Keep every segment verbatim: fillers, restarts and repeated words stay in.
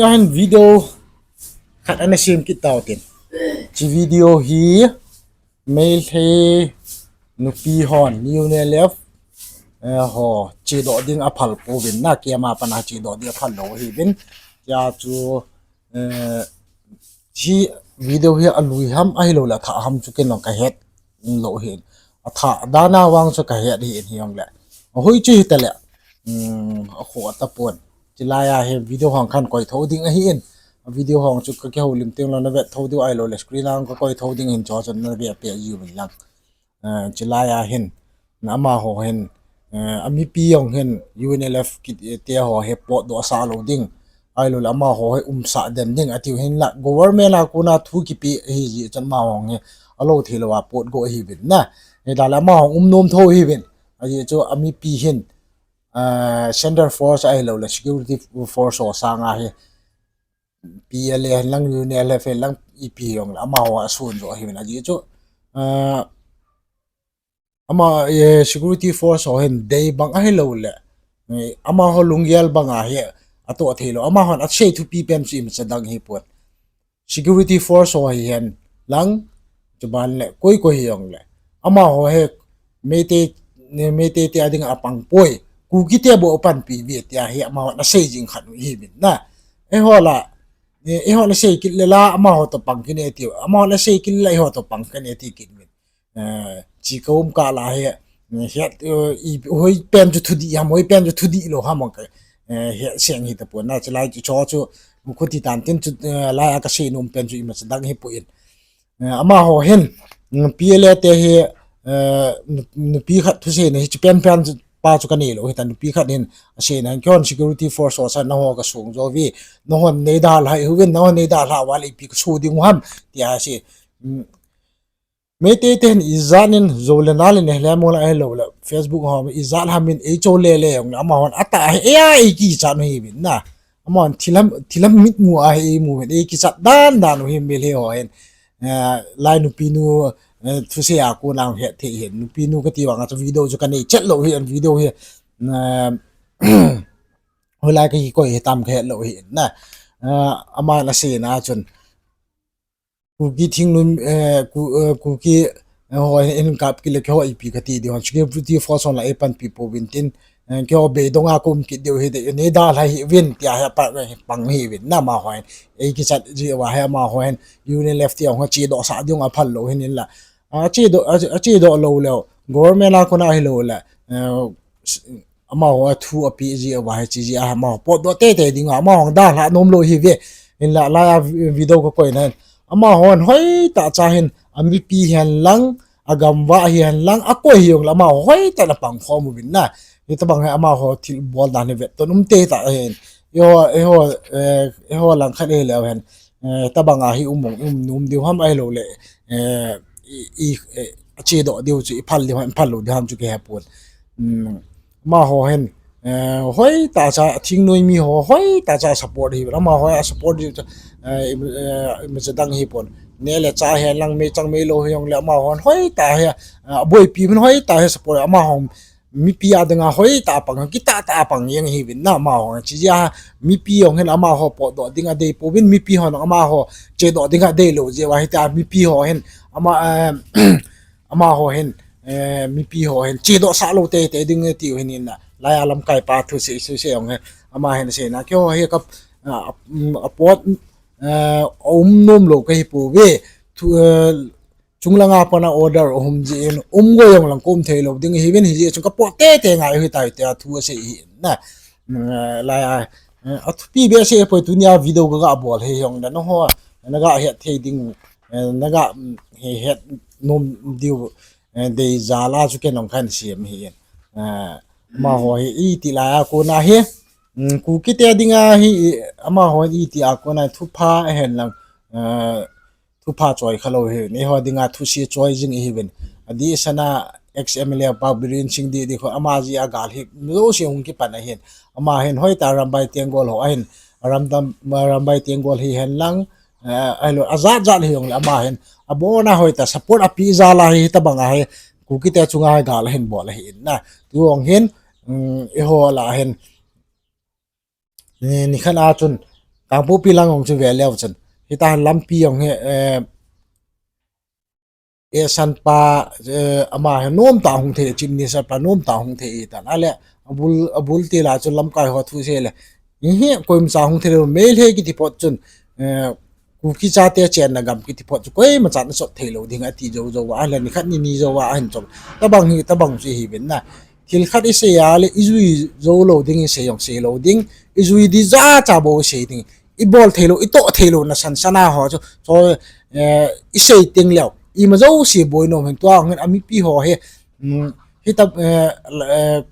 Ahin video khat ana sem kit tau tin. Hiche video hi Meitei nupi hon U N L F eh, ho chedoh ding aphal pouvin na, keima pana chedoh ding aphal lou ahiuvin. Hiche chu eh, hiche video hi alui ham ahilouleh athah ham chu ken jong kahet lou ahin. Athah dan a vang chu kahet ahin hijongleh, ahoi chu hitale, um, akhoh tapon. Chulai a hi video hung kahin koi thou ding ahin. Video hung chu kakihoulim teng leh navet thou diu ahilouleh screen a kakoi thou ding ahin, chuche chun navet peh jiuvin lang. Eh, chulai a hin, amaho hin, eh, amipi jong hin U N L F kiti ho hi potdoh sah lou ding, ahilouleh amaho hi umsah den ding atiu hinlah, government a kona thu kipe ahijeh chun amaho hi alou theilou a potdoh ahiuvin na. Hitaleh amaho um nom thou ahiuvin. Ajeh chu amipi hin, eh, Centre Force ahilouleh Security Force ho sanga hi P L A hen lang, U N L F hen lang, ipi hijongleh amaho asun jo ahiuvin. Ajeh chu, eh, ama, eh, Security Force ho hin dei bang ahilouleh, eh, amaho lunggel banga hi atoh theilou, amahon asei thupi pen chu imacha dang hipon. Security Force ho hihen lang, chuban leh koi koi hijongleh, amaho hi Meitei, Meitei te dinga apang poi, Kuki te bou apanpi uve tia hi amahon asei jing khat u ahiuvin na. Eiho la, eh, eihon asei kit leh la amaho toh pang kit e tiu, amahon asei kit leh eiho toh pang kit e ti kit uvin. Eh, hiche kaum kah lah hi, eh, het, eh, i, hoi pen chu thudih ham, hoi pen chu thudih lou ham, eh, het seng hitapon na. Chulai chu, chuche chu, mukhuti tan tin chu, eh, lai a kasei nom pen chu imacha dang hipon. Eh, amaho hin, mm, P L A te hi, eh, nu-, nupi khat thuseina hiche pen pen chu, pa chu kanei lou hita, nupi khat hin aseina hin, keihon Security Force ho sa, nangho kasung jo uve, nanghon neidalhah uve, nanghon neidalhah uva leh ipi kaso ding u ham, tia asei. Mm, Meitei te hin ijat in jou le nal in eilhem u la ahilouleh Facebook ho ijat ham in eicho lele jongleh amahon atah hi eia eikichat u ahiuvin na. Amahon thilha, thilha mitmu a hi eimu uvin, eikichat dan dan u ahi Meitei ho hin. Eh, lai nupi nu, eh, thusei a kona het thei hin. Nupi nu kati vang a chu video chu kanei chet lou ahin, video hi, eh, hoilai kakikoi hitam kahet lou ahin na. Eh, aman aseina chun, Kuki thingnoi, eh, Ku-, eh, Kuki, eh, ho hin kap kit leh keiho ipi kati diu ham, Security Force hon la eipanpi pouvin tin, eh, keiho beidong a kaum kit diu ahi, neidalhah hih uvin tia hi apang, pang ahiuvin na amaho hin. Eikichat jeh uva hi amaho hin U N L F te ho chedoh sah ding aphal lou ahin hinlah, achedoh, a, achedoh lou leh government a kona ahilouleh, eh, amaho a thu ape jeh uva hi, hiche jeh a amaho potdoh teitei ding a, amaho dalhah nom lou ahiuve. Hinlah lai a vi-, video kakoina hin, amahon hoitah cha hin, amipi hihen lang, agamvah hihen lang, akoi hijongleh amaho hoitah in apang khom uvin na. Hitabang hi amaho thilbol dan hi vetton um teitah ahin. Eiho, eiho, eh, eiho langkhat ahileu hen, eh, tabang a hi um, um nom diu ham ahilouleh, eh, i, i, eh, achedoh diu chu iphal diu ham, iphal lou diu ham chu kahepon. Um, amaho hin, eh, hoitah cha, thingnoi mi ho hoitah cha support ahiuvin, amaho a support diu chu, eh, i, eh, imacha dang hipon. Neh le chah hihen lang, meichang meilou hijongleh amahon hoitah hi, eh, aboipi uvin, hoitah hi support, amaho mipi a dinga hoitah a pang, kitah tah a pang jeng ahiuvin na amaho. Hiche jeh a mipi jong hin amaho potdoh dinga adei pouvin, mipi hon amaho chedoh dinga adeilou jeh uva hitia mipi ho hin ama, eh, amaho hin, eh, mipi ho hin chedoh sah lou teitei ding atiu ahin na. Lai a lamkai pa thusei, thusei jong hin, ama hin aseina, keiho hi ka, ah, um, apot, eh, aum nom lou kahi pouve. Thu, eh, chunglang a pat a order ahum jeh in, um goi jong lang kaum theilou ding ahiuvin, hijeh chun kapot teitei ngai u ahitai tia thu asei ahin na. Eh, lai a, eh, athupi behseh poi, tunia video kaga bol hi jong le nangho naga het thei ding, eh, naga, mm, he, het nom diu, eh, dei jal a chu ken jong kahin sem ahin. Eh, amaho hi iti lai a kona hi, mm, Kuki te dinga hi, amaho iti a kona thupha ahen lang, eh, thupha choi khalou ahiuvin, eiho dinga thuse choi jing ahiuvin. Adeh sana ex M L A pa Biren Singh Didi kho ama jeh a gal hi jouse hung kipan ahin. Ama hin hoitah Arambai Tenggol ho ahin, Aramdam, Arambai Tenggol hihen lang, eh, ahilou ajat jat hijongle ama hin abona hoitah support ape jal a hi, hitabang a hi Kuki te chunga hi gal ahin bol ahin na. Tu jong hin, um, eiho lah a hin, Ni, nikhat a chun Kangpokpi lang jong chu ve leu chun, hitia lampi jong hi, eh, eh, sanpa, eh, ama hi nomtah hung thei, Chief Minister pa nomtah hung thei ahitan. Ahile, abul, abul til a chu lamkai ho thu sei le, hihi, koimacha hung thei lou, Meitei kiti phot chun, eh, Kuki chate chenna gam kiti phot chu koimachan asot thei lou ding ati jou jou a, ahile nikhat nini jou a ahin chom. Tobang hi, tobang chu hiuvin na. Thil khat isei a le, ijui jou lou ding, isei jong sei lou ding, ijui di jacha bou isei ding. Ibol thei lou, itoh thei lou, nasan san a ho chu, chu, eh, isei teng leu, ima jouse boi nom hin tua hin amipi ho hi, um, hita, eh, eh,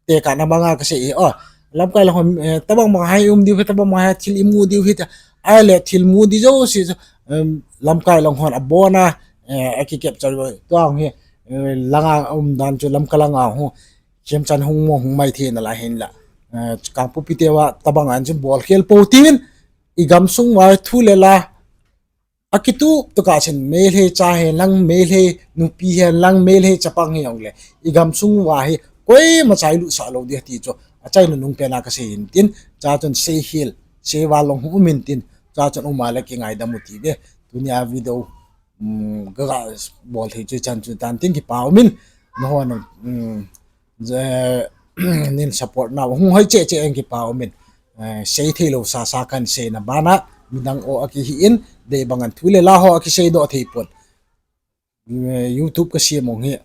tekahna banga kasei e, o, lamkai lang hon, eh, tobang bang a hi um diu hi, tobang bang a hi thil imu diu hi tia, ahile thil mu di jouse chu, um, lamkai lang hon abona, eh, aki capture tua hi, eh, langa um dan chu Lamka langa hu, Khemchand hung mo hung mai thei nalai hinla, eh, Kangpokpi te uva tobang an chun bol khel pou tin, igamsung uva thu le la, akitup tokah chun Meitei cha hen lang, Meitei nupi hen lang, Meitei chapang hijongle, igamsung uva hi koimacha ilutsah lou ding ti chu achaina nung pen a kasei in tin, chuchun sei hel, sei val long hung um in tin, chuchun um a le kingaidam u ti ve. Tunia video, um, kaga bol thei chu chan chu tan tin kipa umin, nahon, um, nin support nau hung hoi cheh cheh in kipa umin, eh, sei thei lou sasa kahin seina bana, midang o akihi in, dei bang an thu le la ho akisei doh thei pon. Eh, YouTube kasem mong hi,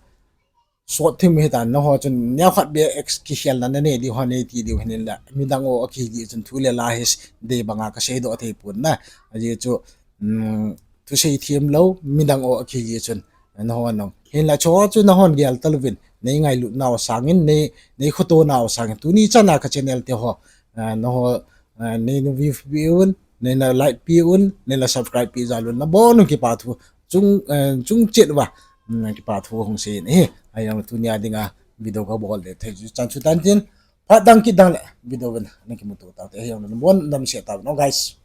sot thim hitan, naho chun neokhat beh ex kikhelna nanei diu ho nei ti diu hinla, midang o akihi chun thu le la hi dei banga kasei doh thei pon na. Ajeh chu, um, thusei thim lou, midang o akihi chun, naho nong. Hinla chu chu nahon gel talouvin, nei ngailut nau sangin, nei, nei khoto nau sangin, tuni chana ka channel te ho, eh, naho, eh, nei na view pi un, nei na like pi un, nei na subscribe pi jal un, nabon un kipa thu, chung, eh, chung chet uva, um, kipa thu hung sei in, eh, ajong tunia dinga video kabol le thei chu chan chu tan tin, phat dang kit dang le, video ven, nakimuto tau te, ajong nabon damsel tau, no guys.